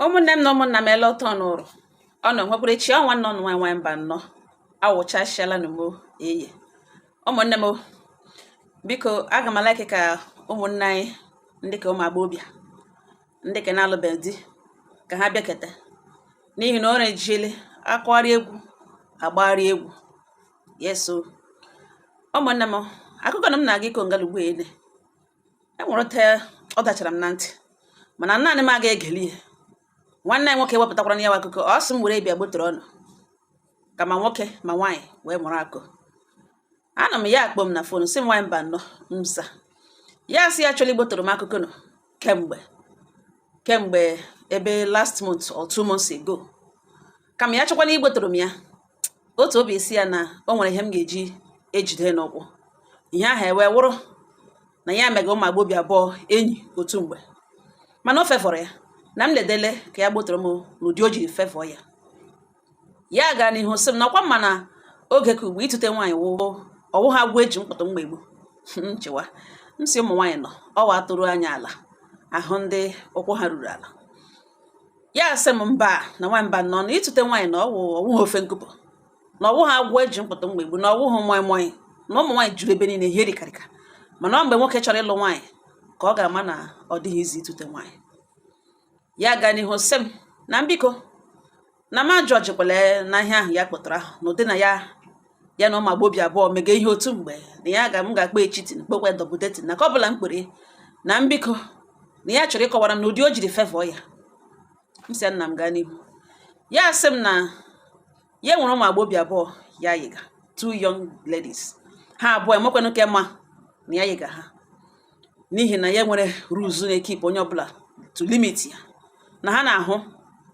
Ụmụnne m na ụmụnna m, ele ụtọ n'ụrụ ọ nọ nwekwara echi ọnwa nnọ nwa nwa mba nnọọ awụchasịala n'umo eye. Ụmụnne m, biko, aga m a-like ka ụmụnne anyị, ndị ka ụmụ agbọghọbịa, ndị ka na-alụbeghị di, ka ha bịakete, n'ihi na ọ rejiele akụgharị egwu agbagharị egwu. Yes o, ụmụnne m, akụkọ na m na-aga iko ngalugbo ene e nwere ote ọ dachara m na ntị, mana naanị m aga egeli ya. Nwanne anyị nwoke wepụtakwara na ya akụkọ, ọ sị m were bịa gbotoro ọnụ ka ma nwoke ma nwaanyị wee mụrụ akụ. Ana m ya akpọ m na phone, sị m, "Nwaanyị mba nnọọ." Nza ya, sị ya chọrọ igbotoro m akụkọ nọ kemgbe ebe last month or 2 months ago, kama ya chọkwana igbotoro m ya. Otu obi isi ya na o nwere ihe m ga-eji ejide n'ụkwụ ihe ahụ ewee wụrụ na ya mega ụmụ agbọbịa abụọ enyi otu mgbe, mana o fefọrọ ya na m ledele ka ya gbotoro m n'ụdị o jiri fefọ ya. Ya gara n'ihu sị m na ọkwa mma na oge ka ugbo itute nwaanyị wụ ọwụ ha agwọ eji mkpụtụ mgba egbu nchewa. M si ụmụ nwaanyị nọ ọwa atụrụ anya ala ahụ, ndị ụkwụ ha ruru ala. Ya sị m mba, na nwaanyị mba nọ na itute nwaanyị na ọwụ ọwụghị ofe nkụpụ, na ọwụ ha agwọ eji mkpụtụ mgba egbu, na ọwụghị moi moi, na ụmụ nwaanyị juru ebe niile ihe rikarịka. Mana ọ mgbe nwoke chọrọ ịlụ nwaanyị ka ọ ga-ama na ọ dịghị izi itute nwaanyị. Ya gaa n'ihu sị m na mbiko na ma jọjikwala na ihe ahụ ya kpọtara ahụ na ụdị na ya ya na ụmụ agbọbịa abụọ mega ihe otu mgbe, na ya ga m ga-akpọ cheating, kpekwa double dating, na ka ọ bụla m kpere na mbiko, na ya chọrọ ịkọwara m na ụdị o jiri favour ya. M sị nna m gaa n'ihu. Ya sị m na ya nwere ụmụ agbọbịa abụọ ya yiga, two young ladies. Ha abụọ enwekwanụ ke ma na ya yiga ha, n'ihi na ya nwere rules na-ekeep onye ọbụla to limit ya, na ha na-ahụ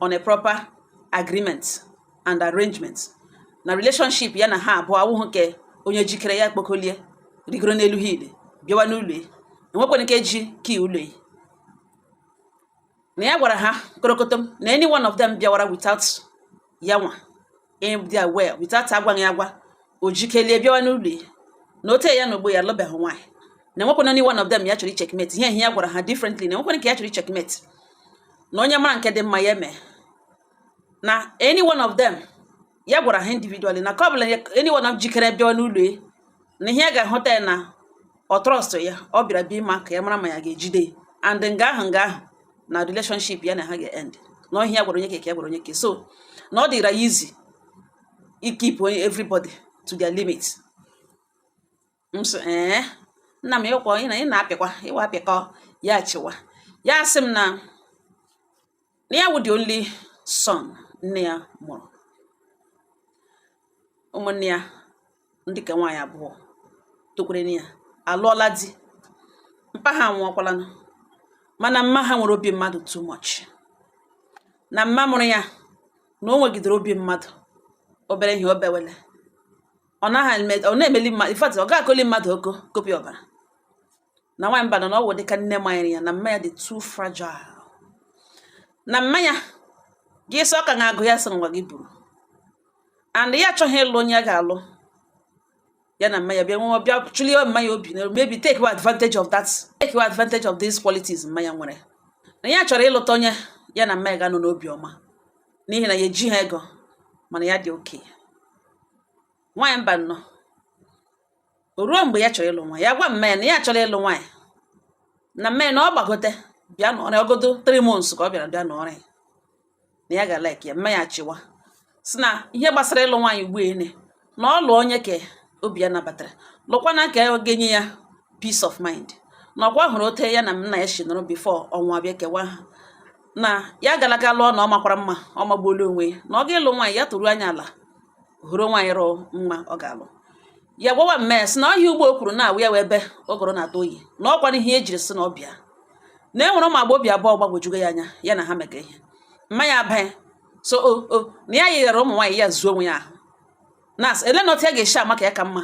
on a proper agreement and arrangement, na relationship ya na ha abụọ awụghị nke onye jikere ya kpokolie rigoro n'elu hill bịawa n'ụlọ ya, enwekwana nke ji key ụlọ ya. Na ya gwara ha korokotom na any one of them bịawara without ya nwa ịdị aware, without agwaghị agwa, o jikelie bịawa n'ụlọ ya, na ote ya na ogbo ya alụbeghị nwaanyị, na enwekwana any one of them ya chọrọ icheckmate ihe ya gwara ha differently, na enwekwana nke ya chọrọ icheckmate, na onye mara nke dị mma ya eme, na any one of them ya gwara ha individually, na ka ọ bụla any one of jikere bịawa n'ụlọ ya, na ihe ya ga-ahụta ya na ọ trust ya, ọ bịara bịa ịma ka ya mara ma ya ga-ejide ya, and nga ahụ na relationship ya na ha ga-end, na ọhịa ya gwara onye keke ya gwara onye ke so na ọ dịra ya easy ikeep onye everybody to their limit. M sị, ee, nna m, ịkwa ị na ị na-apịakwa ịwa apịakọ ya chịwa. Ya sị m na ya wụ the only son nne ya mụrụ. Ụmụnne ya ndị ka nwaanyị abụọ tokwere ya alụọla di, mpa ha anwụọkwalanụ, mana mma ha nwere obi mmadụ too much, na mma mụrụ ya na o nwegidere obi mmadụ. Obere ihe o bewele, ọ naghị eme, ọ na-emeli mmadụ. In fact, ọ ga-akọli mmadụ oko kopi ọbara. Na nwaanyị mba nọ na ọ wụ dịka nne manyere ya, na mma ya dị too fragile, na mma ya gị sị ọ ka na-agụ ya, sị ngwa gị buru, and ya achọghị ịlụ onye ya ga-alụ ya na mma ya bịa nwe bịa chụlie mma ya obi, na maybe take advantage of that, take advantage of these qualities mma ya nwere, na ya chọrọ ịlụta onye ya na mma ya ga-anọ n'obi ọma, n'ihi na ya eji ha ego, mana ya dị oke. Nwaanyị mba nnọọ, o ruo mgbe ya chọrọ ịlụ nwa, ya gwa mma ya na ya chọrọ ịlụ nwaanyị, na mma ya na ọ gbagote bịa nọrọ ọgodo 3 months ka ọ bịara bịa nọrọ ya, na ya ga-like ya. Mma ya chịwa si na ihe gbasara ịlụ nwaanyị ugbu ene, na ọ lụọ onye ka obi ya nabatara, lụkwana ka ga-enye ya peace of mind, na ọkwa hụrụ ote ya na nna ya si nọrọ before ọnwa abịa kewa ha, na ya galaga lụọ, na ọ makwara mma, ọ magbuola onwe ya, na ọ ga-ịlụ nwaanyị, ya tụrụ anya ala hụrụ nwaanyị rụọ mma ọ ga-alụ. Ya gwawa mma ya sị na ọhịa ugbo o kwuru na-awụ ya wee ebe ụgụrụ na-atọ oyi, na ọkwana ihe ejiri sị na ọ bịa na e nwere ụmụ agbọghọbịa abụọ gbagwojugo ya anya ya na ha mega ihe. Mma ya abanye so o na ya yighara ụmụ nwaanyị, ya zuo onwe ya ahụ na asị ele na otu ya ga-esi ama ka ya ka mma,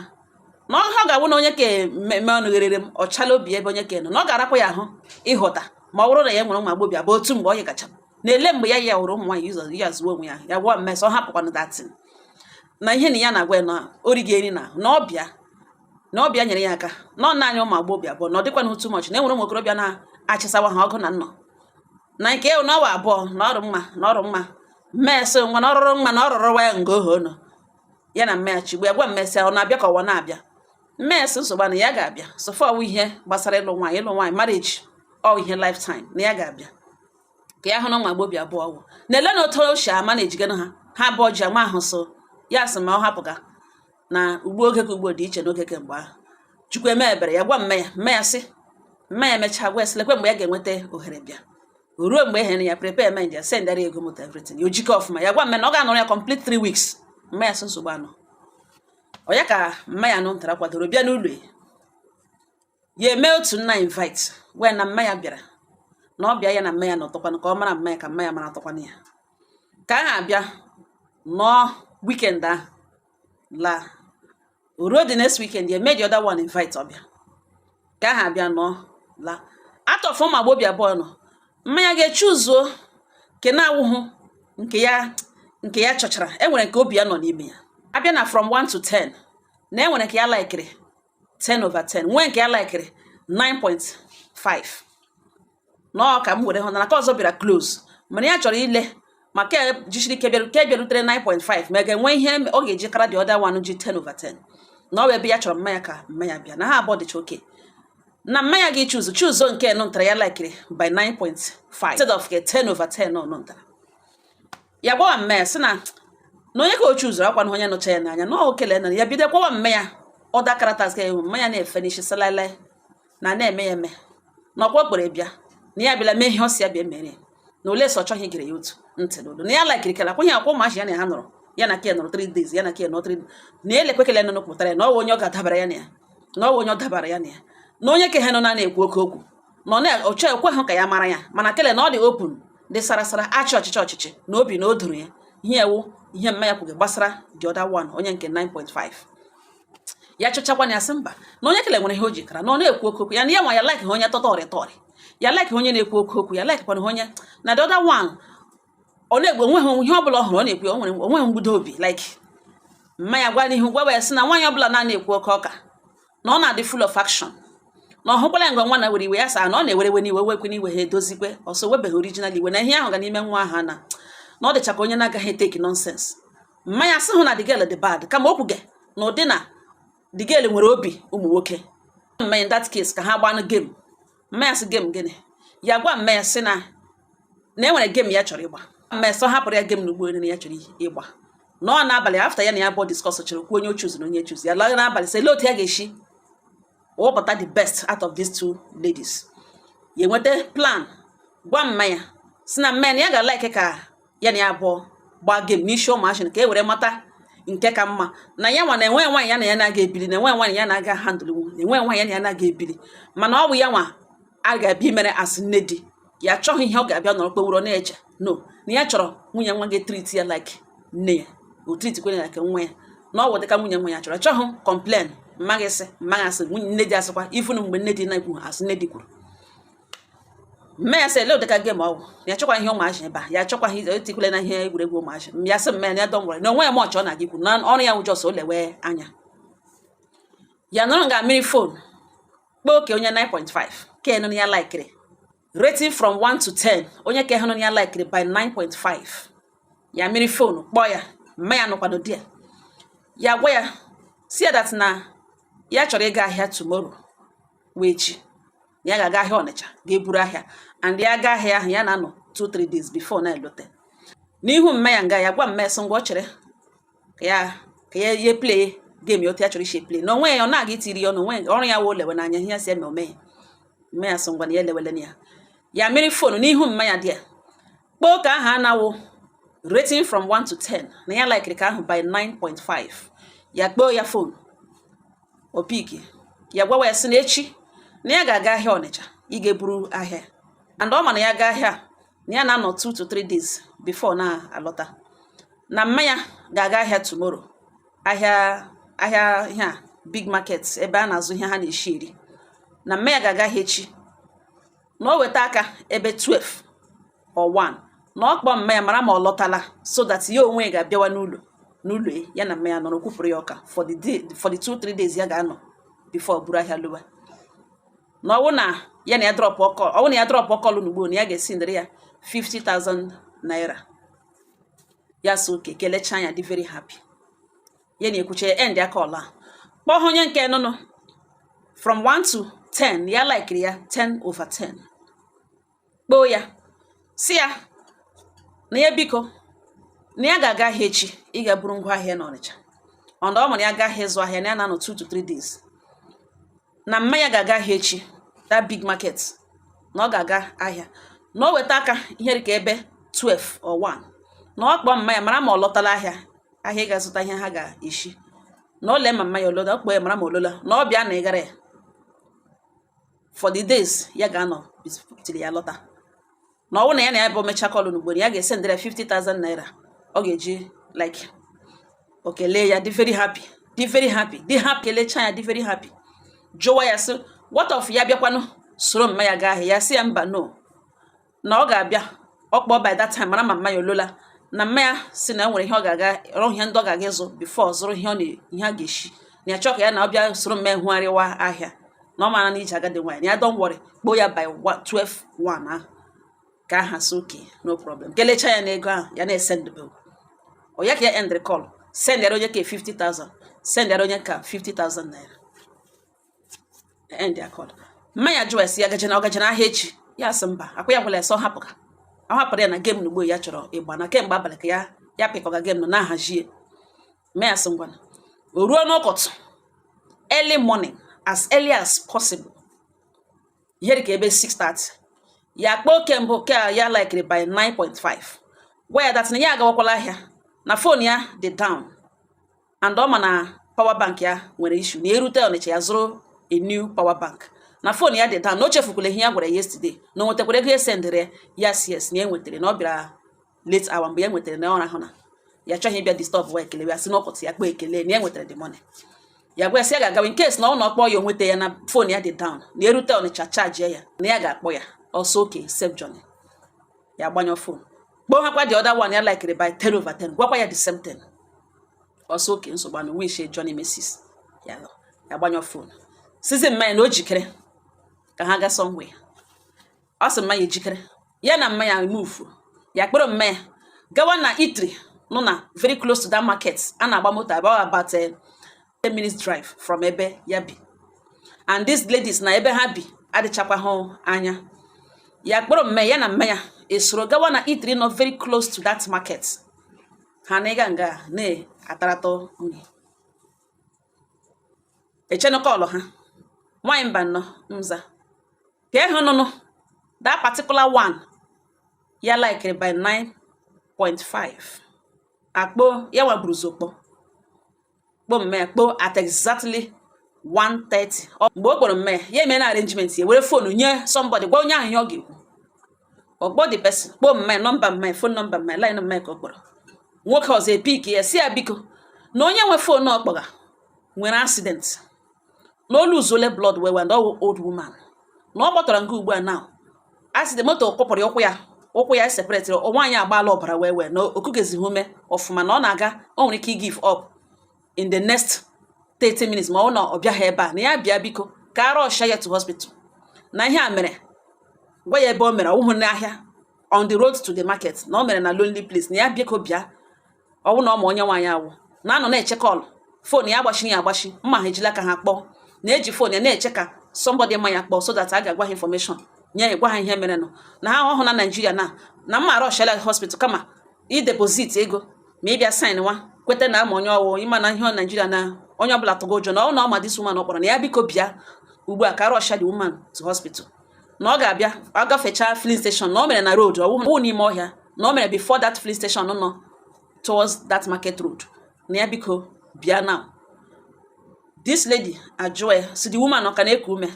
na ọ ga-awụ na onye ka eme ọnụ gherere m ọ chala obi ebe onye ka nọ, na ọ ga-arakwa ya ahụ ịghọta ma ọ bụrụ na ya nwere ụmụ agbọghọbịa abụọ otu mgbe ọ yikacha na ele mgbe ya ya hụrụ ụmụ nwaanyị ụzọ ya zuo onwe ya. Ya gwa mmesọ ọ hapụkwanụ datin na ihe na ya na-agwa ya na ori ga eri na ọbịa na ọbịa nyere ya aka na ọ naanị ụmụ agbọghọbịa abụọ, na ọ dịkwana too much, na enwere ụmụ okorobịa na-achịsawa ha ọgụ na nnọ. Na nke ewu na ọwa abụọ na ọrụ mma na ọrụ mma mmesị nwa na ọrụrụ mma na ọrụrụ wa ya nga ohe ono ya na mmea chigbu ya gwa mmesị ọ na-abịa ka ọwa na-abịa. Mmesị nsogbu na ya ga-abịa sọfọ ọwụ ihe gbasara ịlụ nwaanyị, ịlụ nwaanyị, marriage, ọ ihe lifetime, na ya ga-abịa ka ya hụ na ụmụ agbọghọbịa abụọ ọwụ na-ele na otu o si ama na ejigana ha ha abụọ ji ama ahụ. So ya sị ma ọ hapụga na ugbo oge ka ugbo dị iche n'oge kemgbe ahụ. Chukwu eme ebere, ya gwa mme ya, mme ya sị mme ya emechaa gwa ya sị lekwe mgbe ya ga-enweta ohere bịa. O ruo mgbe e here ya prepare mind ya, sendara ego moto, everything, ya ojike ọfụma. Ya gwa mme na ọ ga-anọrọ ya complete 3 weeks. Mme ya sị nsogbu anọ ọ ya ka mma ya nụ ntara kwadoro bịa n'ụlọ ya. Ya eme otu nna invite wee na mma ya bịara na ọ bịa, ya na mma ya nọtọkwanụ ka ọ mara mma ya, ka mma ya mara tọkwanụ ya, ka aha abịa nọọ weekend ahụ laa. O ruo the next weekend, ya eme the other one invite, ọbịa ka aha abịa nọọ laa. Atọfụ ụmụ agbọghọbịa abụọ nọ, mmanya ga-echuzuo nke na-awụhụ nke ya, nke ya chọchara. Enwere nke obi ya nọ n'ime ya. Abịa na from 1 to 10, na enwere nke ya likiri 10 over 10, nwee nke ya likiri 9.5 na ọ ka m were hụ na nke ọzọ bịara close, mana ya chọrọ ile ma ke jisiri ike bịaru ke bịarutere 9.5, ma ga-enwe ihe ọ ga-eji kara the other one ji 10 over 10, na ọ bụ ebe ya chọrọ mmanya ka mmanya bịa na ha abụọ dịcha oke na mmanya ga-echuzu chuzo nke nụ ntara ya likiri by 9.5 instead of ke 10 over 10 nọ ntara. Ya gwawa mmanya sị na na onye ka o chuzuru akwa na onye nụcha ya n'anya na ọ kele na ya bido gwawa mmanya other characters ka ewu mmanya na-efe n'isi sịlaịlaị na na-eme ya eme na ọkwa kpere bịa na ya bịala mee ihe ọ si ya bịa mere ya, na ole sọ chọghị igere ya otu ntị n'olu na ya likiri kele akwa ihe akwa ụmụazị ya na ha nọrọ, ya na ke nọrọ 3 days, ya na ke nọ 3, na elekwe kele nọ pụtara ya na ọ onye ọ ga-adabara ya na ya, na ọ onye ọ dabara ya na ya, na onye ke ha nọ na na-ekwu oke okwu na ọ na-ọchọ ekwe hụ ka ya mara ya, mana kele na ọ dị open, dị sara sara, achị ọchịchị ọchịchị na obi na o doro ya ihe ewu ihe mmanya kwuge gbasara the other one, onye nke 9.5. Ya chọchakwa na ya sị mba, na onye kele nwere ihe o jikara na ọ na-ekwu oke okwu ya, na ya nwa ya like onye tọtọrị tọrị, ya like onye na-ekwu oke okwu, ya like kwana onye na the other one ọ na-egbu onweghị ihe ọbụla ọ hụrụ ọ na-ekwu, o nwere onweghị mgbudo obi. Like mmanya gwa n'ihu gwawa ya sị na nwaanyị ọbụla na-ekwu oke ọka na ọ na-adị full of action, na ọ hụkwala ngwa nwa na were iwe ya sa na ọ na-ewerewe n'iwe wekwe n'iwe ha edozikwe ọsọ webeghị original iwe na ihe ahụ ga n'ime nwa ahụ na na ọ dịcha ka onye na-agaghị eteki nonsense. Mmanya sị hụ na the girl dị bad, kama o kwuge na ụdị na the girl nwere obi ụmụ nwoke. Mmanya in that case ka ha gbanụ game. Mmanya sị game gịnị? Ya gwa mmanya sị na na e nwere game ya chọrọ ịgba. Mmanya sọ hapụrụ ya game n'ugbo na ya chọrọ ịgba na ọ n'abalị after ya na ya bụ discuss chọrọ kwuo onye o choose na onye choose ya laa n'abalị, sị lee otu ya ga-esi wepụta the best out of these two ladies. Ya enweta plan, gwa mmanya si na mmanya na ya ga-like ka ya na ya abụọ gbaa game n'isi ụmụachị ka e were mata nke ka mma, na ya nwa na enwe nwaanyị ya na ya na-aga ebili, na enwe nwaanyị ya na-aga handle, na enwe nwaanyị ya na ya na-aga ebili, mana ọ bụ ya nwa a ga-abịa imere asị nne di ya achọghị ihe ọ ga-abịa nọrọ kpewuro na-eche no, na ya chọrọ nwunye nwa ga-etreat ya like nne ya, o treat kwere ya ka nwa ya, na ọ wụ dịka nwunye nwa ya chọrọ, achọghị complain, mmaghị sị mmaghị asị nwunye nne di asịkwa ifunu mgbe nne di na-ekwu asị nne di kwuru. Mme ya sị ele ụdịka game ọgwụ ya chọkwa ihe ụmụazị ebe a, ya chọkwa ihe etikwele na ihe egwuregwu ụmụazị. Ya sị mme ya don worry, na onwe ya ma ọchọ ọ na-aga ikwu na ọrụ ya wụ just o lewe anya. Ya nọrọ nga mmiri phone kpọọ oke onye 9.5 ke nụ ya likiri rating from 1 to 10, onye ke hụrụ ya likiri by 9.5. Ya mmiri phone kpọọ ya, mma ya nọkwado di ya, ya gwa ya si ya that na ya chọrọ ịga ahịa tomorrow wee chi ya ga-aga ahịa Ọnịcha ga-eburu ahịa, and ya ga ahịa ahụ ya na-anọ 2-3 days before na-elote n'ihu mma ya nga. Ya gwa mma ya sị ngwa ọ chere ka ya ye play game otu ya chọrọ isi play na onwe ya, ọ na-aga itiri ya ọnụ onwe ọrụ ya wụ lewe n'anya ihe ya si eme ome ya. Mma ya sị ngwa na ya elewele ya. Ya mmiri phone n'ihu mma ya dị ya kpọọ ka aha anawụ rating from 1 to 10, na ya likiri ka ahụ by 9.5. Ya kpọọ ya phone opiki, ya gwawa ya sị na echi na ya ga-aga ahịa Ọnịcha ị ga-eburu ahịa, and ọ ma na ya gaa ahịa na ya na-anọ 2 to 3 days before na-alọta, na mma ya ga-aga ahịa tomorrow, ahịa ahịa ihe a big market ebe a na-azụ ihe ha na-eshi eri, na mma ya ga-aga ahịa echi, na o weta aka ebe 12 or 1, na ọ kpọọ mma ya mara ma ọ lọtala, so that ya onwe ya ga-abịawa n'ụlọ n'ụlọ ya na mma ya nọrọ kwupụrụ ya ọka for the day, for the 2-3 days ya ga-anọ before buru ahịa lụwa, na ọwụ na ya na ya drop call, ọwụ na ya drop call n'ugbo na ya ga-esi ndịrị ya 50,000 naira. Ya so oke kelechaa ya, dị very happy. Ya na-ekwuche ya end ya call a, kpọọ ha onye nke nụnụ from 1 to 10, ya likiri ya 10 over 10. Kpoo ya, si ya na ya biko, na ya ga-aga ahịa echi ịga buru ngwa ahịa n'Ọnịcha. Ọnụ ọ mụrụ ya ga ahịa ịzụ ahịa na ya na-anọ 2 to 3 days, na mma ya ga-aga ahịa echi, that big market, na ọ ga-aga ahịa, na o weta aka ihe dịka ebe 12 or 1, na ọ kpọọ mma ya mara ma ọ lọtala ahịa, ahịa ịga zụta ihe ha ga-eshi, na o lee ma mma ya olola. Ọ kpọọ ya mara ma olola, na ọ bịa na ịgara ya for the days ya ga-anọ till ya lọta, na ọ bụrụ na ya na ya bụ mechaa call n'ugboro, ya ga-esendịrị ya 50,000 naira ọ ga-eji like o kelee ya, dị very happy, dị very happy, dị happy, kelechaa ya, dị very happy. Jụwa ya sị, what of ya bịakwanụ soro mma ya gaa ahịa? Ya sị ya mba, no, na ọ ga-abịa, ọ kpọọ by that time mara ma mma ya olola, na mma ya si na e nwere ihe ọ ga-aga rụọ, ihe ndị ọ ga-aga ịzụ before zụrụ ihe ọ na ihe a ga-eshi, na ya chọọ ka ya na ọ bịa soro mma ya hụgharịwa ahịa, na ọ mara na ije agadi nwaanyị, na ya don't worry. Kpoo ya by 12 1 ahụ ka aha sị okay, no problem. Kelechaa ya n'ego ahụ ya na-esendbe ọ ya ka ya end call, send yara onye ka 50,000, send yara onye ka 50,000 naira, end ya call. Mma ya jụwa esi ya gajena, ọ gajena ahịa echi? Ya sị mba, akwa ya gwara ya sọ hapụ ka ọ hapụrụ ya na game n'ugbo ya chọrọ ịgba na kemgbe abalị ka ya ya pịkọga game nọ na-ahazie. Mma ya sị ngwana. O ruo n'ụtụtụ, early morning, as early as possible, ihe dị ka ebe 6:30, ya kpọọ oke mbụ ke a ya likiri by 9.5, gwa ya that na ya agawakwala ahịa, na phone ya dị down and ọ ma na power bank ya nwere issue, na erute Ọnịcha ya zụrụ a new power bank, na phone ya dị down, na o chefukwala ihe ya gwara ya yesterday, na o nwetakwara ego esendịrị ya. Yes, na e nwetara, na ọ bịara late hour mgbe ya nwetara, na ọ rahụ na ya chọghị ịbịa disturb wa ekele ya. Sị n'ụkọtụ ya kpọọ ekele na ya nwetara the money. Ya gwa ya sị ya ga-agawa in case na ọ na ọkpọ ya onweta ya, na phone ya dị down, na erute Ọnịcha charge ya, na ya ga-akpọ ya ọsọ. Okay, safe journey. Ya gbanyọ phone, kpọọ hakwa the other one ya likiri by 10 over 10, gwakwa ya the same thing ọsọ. Okay, nsogbu anụ, wish journey mercies. Ya lọ, ya gbanyọ phone, sizi mmanya na o jikere ka ha gaa somewhere. Ọ sị mmanya ejikere, ya na mmanya move. Ya kpọrọ mmanya gawa na eatery nọ na very close to that market a na-agba moto about 10 minutes drive from ebe ya bi. And these ladies na ebe ha bi adịchakwa hụ anya. Ya kpọrọ mmanya ya na mmanya esoro gawa na eatery nọ very close to that market. Ha na ịga nga na-ataratọ nri, echenụ call ha. Nwaanyị mba nnọọ nza ka ịhụ nụnụ that particular one ya likiri by 9.5, akpo ya nwa buru ụzọ kpọ kpọ mme kpọ at exactly 1:30. Mgbe o kpọrọ mme ya, eme na arrangement ya were phone nye somebody, gwa onye ahụ ihe ọ ga-ekwu. Ọ kpọ the person, kpọọ mme nọmba, mme phone nọmba, mme line mme ka ọ kpọrọ. Nwoke ọzọ epick ya, si ya biko, na onye nwe phone ọ kpọga nwere accident, na olu uzole blood well well, and ọ old woman, na ọ gbọtọrọ nke ugbu a now accident moto kụpụrụ ya ụkwụ ya, ụkwụ ya separate, nwaanyị agbaala ọbara well well, na okugezighị ume ọfụma, na ọ na-aga, o nwere ike give up in the next 30 minutes ma ọ na ọ bịaghị ebe a, na ya bịa biko ka a rush ya to hospital, na ihe a mere. Gwa ya ebe o mere, ọwụhụ n'ahịa, on the road to the market, na o mere na lonely place, na ya biko bịa. Ọwụ na ọ ma onye nwaanyị awụ na anọ na-eche call, phone ya agbachiri ya agbachi, mma ha ejila ka ha kpọọ, na-eji phone ya na-eche ka somebody ma ya kpọọ so that a ga-agwa ha information, nye ya, gwa ha ihe mere nụ, na ha ọhụ na Naijiria na mma rushala hospital, kama ideposit ego ma ị bịa sign nwa kweta na ama onye ọwụ ịma na ihe Naijiria na onye ọbụla tụgo ụjọ, na ọ na ọma this woman ọ kpọrọ, na ya biko bịa ugbu a ka rusha the woman to hospital, na ọ ga-abịa ọ gafechaa filling station, na o mere na road, ọwụ n'ime ọhịa, na o mere before that filling station nọ towards that market road, na ya biko bịa now. This lady ajụọ ya si the woman ọ ka na-eku ume?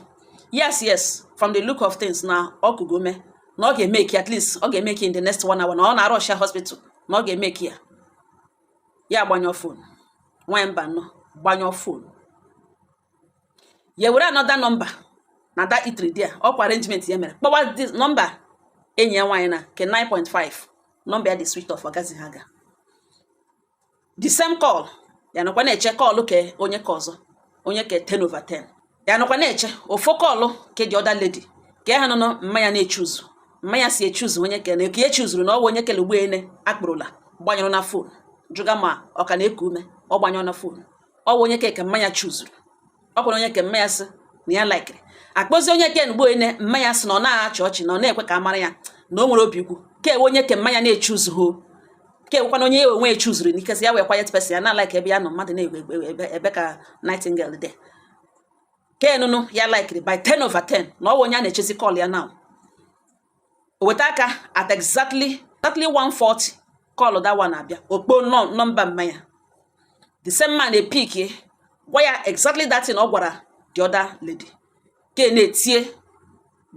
Yes, from the look of things na ọ kugo ume, na ọ ga-emeki, at least ọ ga-emeki in the next one hour, na ọ na-arusha hospital, na ọ ga-emeki ya. Ya agbanyụọ phone. Nwaanyị mba nnọọ gbanyụọ phone, ya were another number na that eatery there, ọkwa arrangement ya mere, kpọwa this number enyi ya nwaanyị na nke 9.5, nọmba ya dị switch off, ọ gazighị aga. The same call, ya nọkwa na-eche call ke onye ka ọzọ, onye ke 10 over 10, ya nọkwa na-eche ofu call ke the other lady ka ha nọ mmanya na-echuzu Mmanya si echuzu onye ke na ka e chuzuru na ọ bụ onye kele ugbo ene akpụrụla gbanyụrụ na phone, jụga ma ọ ka na-eku ume, ọ gbanyụrụ na phone. Ọ bụ onye ke ka mmanya chuzuru, ọ kwara onye ke mmanya sị na ya likeri akpọzi onye ke ugbo ene. Mmanya sị na ọ na-achị ọchị, na ọ na-ekwe ka a mara ya na o nwere obi ukwu ka ewe onye ke mmanya na-echuzuho, ka ewekwana onye ya onwe echuzuru n'ike sị ya wee quiet person ya na like ebe ya nọ mmadụ na-egwe egbe ebe ebe ka nightingale dị ke nụnụ ya likeri by 10 over 10, na ọ bụ onye a na-echezi call ya now. O weta aka at exactly 1:40, call that one abịa okpo nọmba mmanya. The same man e-pick, gwa ya exactly that thing ọ gwara the other lady ke na-etie,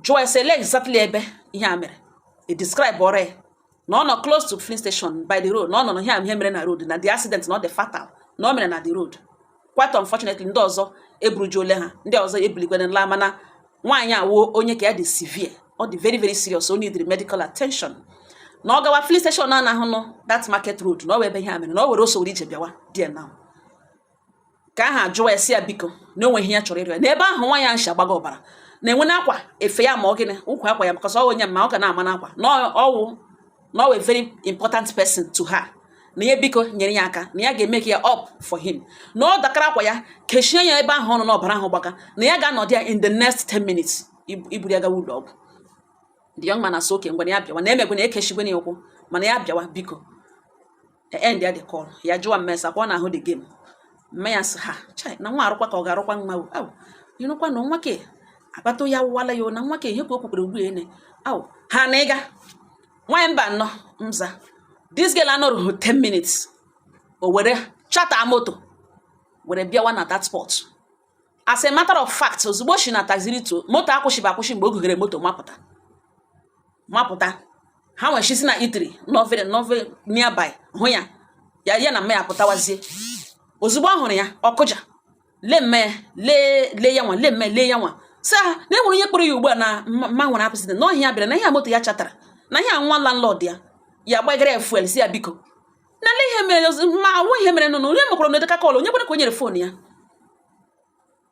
jụọ ya sị ele exactly ebe ihe a mere. E describe ọrụ ya na ọ nọ close to filling station by the road, na ọ nọ na ihe a ihe mere na road, na the accident na ọ dị fatal, na ọ mere na the road. Quite unfortunately, ndị ọzọ eburujuole ha, ndị ọzọ ebulikwere nla, mana nwaanyị a wuo onye ka ya dị severe, ọ dị very very serious, o need medical attention, na ọ gawa filling station a na-ahụ nụ that market road, na ọ wee ebe ihe a mere, na ọ were oso were ije bịawa there now. Ka aha jụwa ya sị ya biko, na o nweghị ihe ya chọrọ ịrịọ n'ebe ahụ. Nwa ya nshi agbaga ọbara na-enwe n'akwa efe ya, ma ọ gịnị ụkwa akwa ya, maka ọ onye ma ọ ga na-ama n'akwa na ọwụ na ọ wụ very important person to her, na ya biko nyere ya aka, na ya ga-eme ya up for him, na ọ dakara akwa ya kechie ya ebe ahụ ọ nọ n'ọbara ahụ gbaga, na ya ga-anọdụ ya in the next 10 minutes iburu ya gawa ụlọ ọgwụ. The young man asị oke ngwa, na ya bịawa, na emegwe na ekechigwe ya ụkwụ, mana ya bịawa biko. End ya the call. Ya jụwa mmesa kwa ọ na-ahụ the game. Mme ya sị ha chai, na nwa arụkwa ka ọ ga-arụkwa nwa o awụ ịnụkwa na nwa ke akpata ya wụwala ya o, na nwa ke ihe ka o kwukwere ugbu ene awụ ha na ịga nwaanyị mba nnọọ nza. This girl anọrụghị 10 minutes, o were charter moto were bịawa na that spot. As a matter of fact, ozugbo o si na taxi rituo, moto akwụsịbụ akwụsị. Mgbe o gugere moto mapụta mapụta, ha nwechisi na itiri nọvere nọve nearby hụ ya, ya na mma ya pụtawazie. Ozugbo ọ hụrụ ya, ọkụja lee mme ya, lee lee ya nwa, lee mme, lee ya nwa, sị ha na e nwere onye kpọrọ ya ugbu a na mma nwere accident, na ọhịa ya bịara na ihe a moto ya chatara, na ihe a nwa landlord ya ya gbagara ya fuel, si ya biko na lee ihe mere ma awụ ihe mere nụnụ, onye mekwara na edeka call, onye kwere ka o nyere phone ya.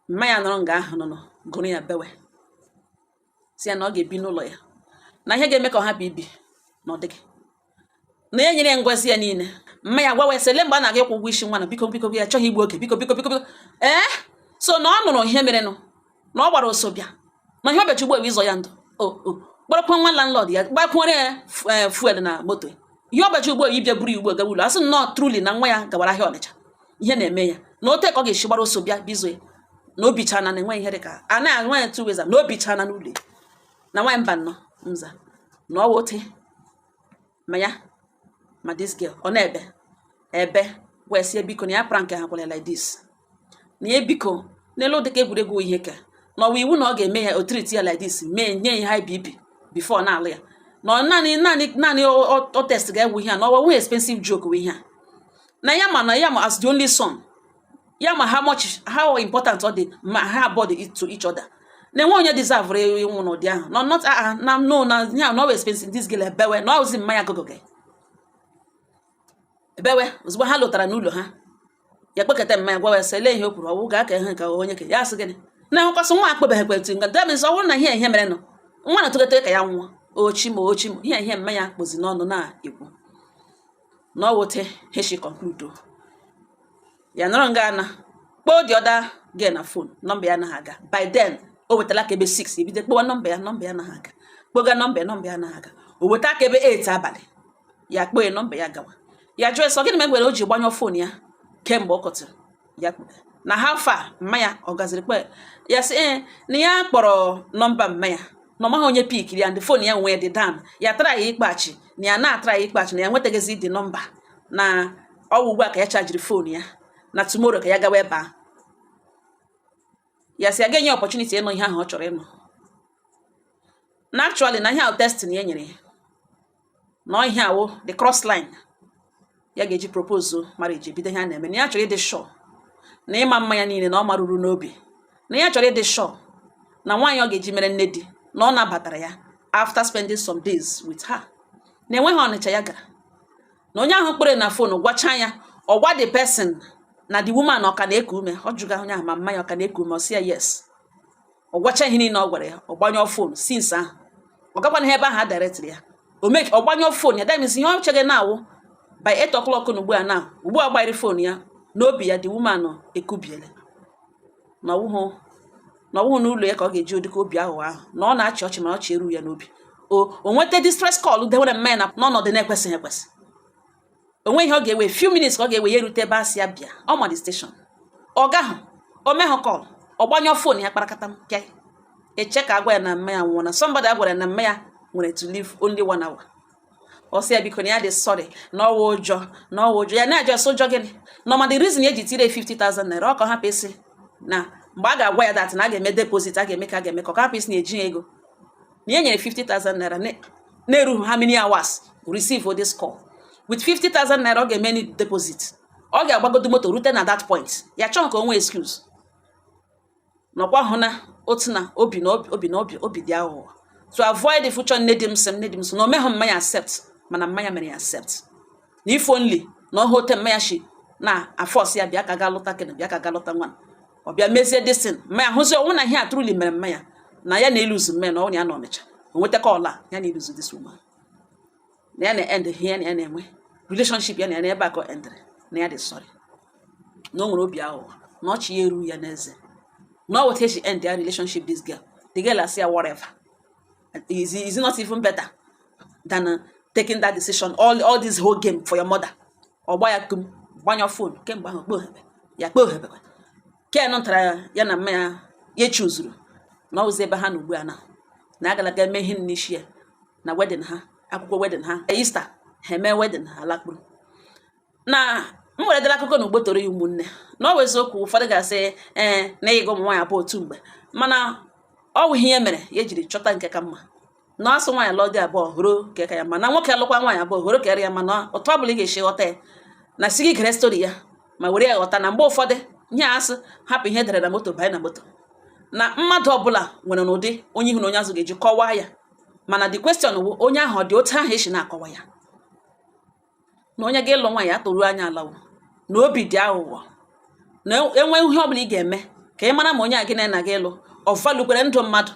Mma ya nọrọ nga ahụ nụnụ gụrụ ya bewe, si ya na ọ ga-ebi n'ụlọ ya, na ihe ga-eme ka ọ hapụ ibi na ọ dịghị, na ya nyere ya ngọzi ya niile. Mma ya gwawa ya sị lee mgbe a na-aga ịkwụ ụgwọ isi nwa, na biko biko, ya achọghị igbu oge, biko biko biko biko. Ee, so na ọ nụrụ ihe merenụ, na ọ gbara ọsọ bịa, na ihe ọ bịachi ugbu a bụ ịzọ ya ndụ o o kpọrọkwa nwa landlord ya gbakwunyere ya fuel na moto. Ihe ọ bịachi ugbu a ịbịa buru ya ugbu a gawa ụlọ, asị nnọọ truly na nwa ya gawara ahịa Ọnịcha, ihe na-eme ya na ote ka ọ ga-esi gbara ọsọ bịa bizo ya, na obi chana na enweghị ihe dị ka a na-enwe ya two ways, na obi chana n'ụlọ ya. Na nwaanyị mba nnọọ nza na ọ wote ma ya ma this girl ọ na-ebe ebe wee sị ya biko, na ya prank ha kwara like this, na ya biko n'elu dịka egwuregwu ihe ka na ọwa iwu na ọ ga-eme ya o treat ya like this, mee nye ya high BP before na-alụ ya, na ọ naanị naanị naanị o test ga-egwu ihe a, na ọwa nwe expensive joke wụ ihe a, na ya ma na ya ma as the only son ya ma how much, how important ọ dị ma ha abụọ dị to each other, na enwe onye deserve ịnwụ n'ụdị ahụ, no, not ah na no, na ya na ọ expensive. This girl ebewe na ọzi mmanya gụgụ ebewe. Ozugbo ha lụtara n'ụlọ ha, ya kpekọta mmanya gwa ya sị lee ihe o kwuru, ọwụ gaa ka ihe nke onye ke ya sị gịnị na ahụkwasị nwa akpọbeghị ekwentị nga. That means ọ bụrụ na ihe ihe mere nụ nwa na-etolite ka ya nwụọ ochi ma ochi ma ihe ihe mmanya kpozi n'ọnụ na-ekwu na ọ wote he conclude ya nọrọ nga na kpọọ the other girl na phone, nọmba ya anaghị aga. By then o wetala aka ebe 6, ebido kpọwa nọmba ya, nọmba ya anaghị aga. Kpọga nọmba ya, nọmba ya anaghị aga. O weta aka ebe 8 abalị, ya kpọọ ya, nọmba ya gawa. Ya jụọ sọ gịnị mere o ji gbanyụọ phone ya kemgbe ọ kọtụrụ ya kpọga na how far. Mma ya ọ gaziri kpe ya sị ee, na ya kpọrọ nọmba mma ya na ọ maghị onye pickiri ya, ndị phone ya nwee dị down, ya tara ya ịkpachi na ya na-atara ya ịkpachi na ya nwetaghịzi dị nọmba, na ọwụ ugbu a ka ya chajiri phone ya, na tomorrow ka ya gawa ebe ahụ. Ya sị ya ga-enye opportunity ịnụ ihe ahụ ọ chọrọ ịnụ, na actually na ihe ahụ testing ya nyere ya, na ihe awụ the cross line ya ga-eji propose marriage, ebido ihe a na-eme, na ya chọrọ ịdị sure na ịma mma ya niile na ọ marụrụ n'obi, na ya chọrọ ịdị sure na nwaanyị ọ ga-eji mere nne di na ọ nabatara ya after spending some days with her, na enweghị Ọnịcha ya gara, na onye ahụ kpere na phone gwacha ya, ọ gwa the person na the woman ọ ka na-eku ume. Ọ jụga onye ahụ ma mmanya ọ ka na-eku ume, ọ sị ya yes. Ọ gwacha ihe niile ọ gwara ya, ọ gbanyụọ phone. Since ahụ Ọ gakwana ebe ahụ a directịrị ya, o make ọ gbanyụọ phone ya. That means ihe ọ cheghị na-awụ by 8 o'clock na ugbu a, na ugbu a gbanyere phone ya n'obi ya, the woman ekubiele na ọwụhụ n'ụlọ ya ka ọ ga-eji ụdịka obi aghụghọ ahụ na ọ na-achị ọchị, mana ọchị eru ya n'obi. O nweta distress call dewere mmanya na n'ọnọdụ na-ekwesịghị ekwesị. Onwe ihe ọ ga-ewe, few minutes ka ọ ga-ewe ya erute ebe a sị ya bịa. Ọ ma the station ọ gahụ, o meghụ call, ọ gbanyụọ phone ya kparakata m pịa. Eche ka agwa ya na mmanya nwụọ, na somebody agwara ya na mmanya nwere to live only one hour. Ọ sị ya biko, na ya dị sorry, na ọwa ụjọ, na ọwa ụjọ ya na-ajọ sị ụjọ gịnị, na ọma the reason eji tire 50,000 naira, ọ ka ọ hapụ isi na mgbe a ga-agwa ya that na a ga-eme deposit, a ga-eme ka a ga-eme ka ọ hapụ isi na eji ego na ya nyere 50,000 naira na-erughị how many hours receive this call. With 50,000 naira ọ ga-eme any deposit, ọ ga-agbagodo moto rute na that point. Ya chọọ ka o nwee excuse nọkwa hụ na otu na obi na obi obi na obi obi dị aghụghọ to avoid the future. Nne di m sị m, nne di m sị na o meghụ mmanya accept, mana mmanya mere ya accept, na if only na ọhụ ote mmanya shi na a-force ya bịa ka ga lụta kene, bịa ka ga lụta nwa. Ọ bịa mezie desin mmanya, hụzi ọnwụ na ihe a truly mere mmanya na ya na-eluzu mmanya na ọ na ya na Ọnịcha o nweta call a, ya na-eluzu this woman, na ya na-end ihe ya na ya na-enwe relationship ya na ya na ebe a ka ọ endịrị, na ya dị sorry, na o nwere obi aghụghọ, na ọchị ya eru ya n'eze, na ọ weta esi end their relationship. This girl, the girl asị ya whatever, is it not even better than taking that decision, all this whole game for your mother? Ọ gba ya kum, gbanyọ phone. Kemgbe ahụ kpoghebe ya, kpoghebe ken tara ya na mmanya ya chuzuru na ọwụzi ebe ha na ugbu a na agala eme ihe n'isi ya na wedding ha, akwụkwọ wedding ha, Easter ha eme wedding ha lakpuru. Na m were dere akụkọ na ugbo toro ya ụmụnne, na ọ bụ eziokwu, ụfọdụ ga-asị ee na ịga ụmụ nwaanyị abụọ otu mgbe, mana ọ wụ ihe mere ya ejiri chọta nke ka mma na asụ nwaanyị lụọ dị abụọ hụrụ nke ka ya mma, na nwoke alụkwa nwaanyị abụọ hụrụ kere ya. Mana otu ọ bụla ị ga-esi ghọta ya na si gị gere story ya ma were ya ghọta na mgbe ụfọdụ ihe asị hapụ ihe edere na moto banye na moto, na mmadụ ọbụla nwere n'ụdị onye ihu na onye azụ ga-eji kọwaa ya. Mana the question wụ, onye ahụ ọ dị otu ahụ esi na-akọwa ya? Na onye ga-ịlụ nwaanyị atụrụ anya alawo na obi dị aghụghọ, na enwe ihe ọbụla ị ga-eme ka ị mara ma onye a gị na gị ịlụ ọ valukwere ndụ mmadụ.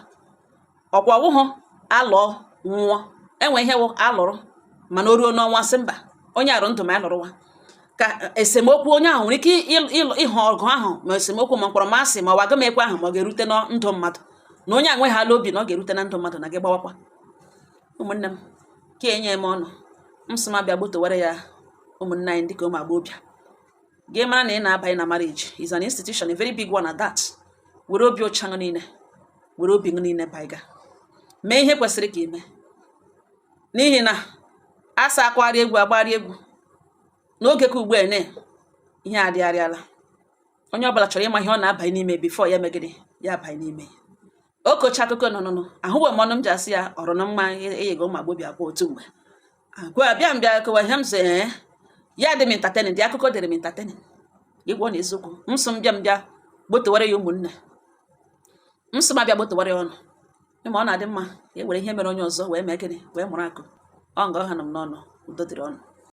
Ọkwa ọwụhụ alụọ nwụọ, enwe ihe wụ alụrụ, mana o ruo n'ọnwa sị mba, onye arụ ndụ ma ya lụrụwa ka esemokwu, onye ahụ nwere ike ịhụ ọgụ ahụ, ma esemokwu, ma mkpọrọmasị, ma ọ agamekwe ahụ, ma ọ ga-erute na ndụ mmadụ, na onye anweghala obi na ọ ga-erute na ndụ mmadụ na gị gbawakwa. Ụmụnne m, ka enye m ọnụ m sị m abịa gbotowere ya. Ụmụnne anyị, dịka ụmụ agbọghọbịa, gị mara na ị na-abanye na marriage is an institution, a very big one at that. Were obi ụcha gị niile, were obi gị niile baiga mee ihe kwesịrị ka ime, n'ihi na asa akwagharị egwu agbagharị egwu n'oge ka ugbu a ne ihe adịgharịala. Onye ọbụla chọrọ ịma ihe ọ na-abanye n'ime before ya megide ya abanye n'ime ya. Okocha akụkọ nọnụnụ ahụwe m ọnụ m ji asị ya ọrụ na mma eyego ụmụ agbọbịa abụọ otu mgbe agwa abịa m bịa kọwa ihe m sị ee ya dị m entertaining, dị akụkọ dịrị m entertaining ịgwọ na eziokwu. M sị m bịa, m bịa gbotowara ya. Ụmụnne m, sị m abịa gbotowara ya ọnụ ịma ọ na-adị mma ka e were ihe mere onye ọzọ wee mee gịnị, wee mụrụ akụ ọ nga ọ ha nọ m n'ọnụ. Udo dịrị ọnụ.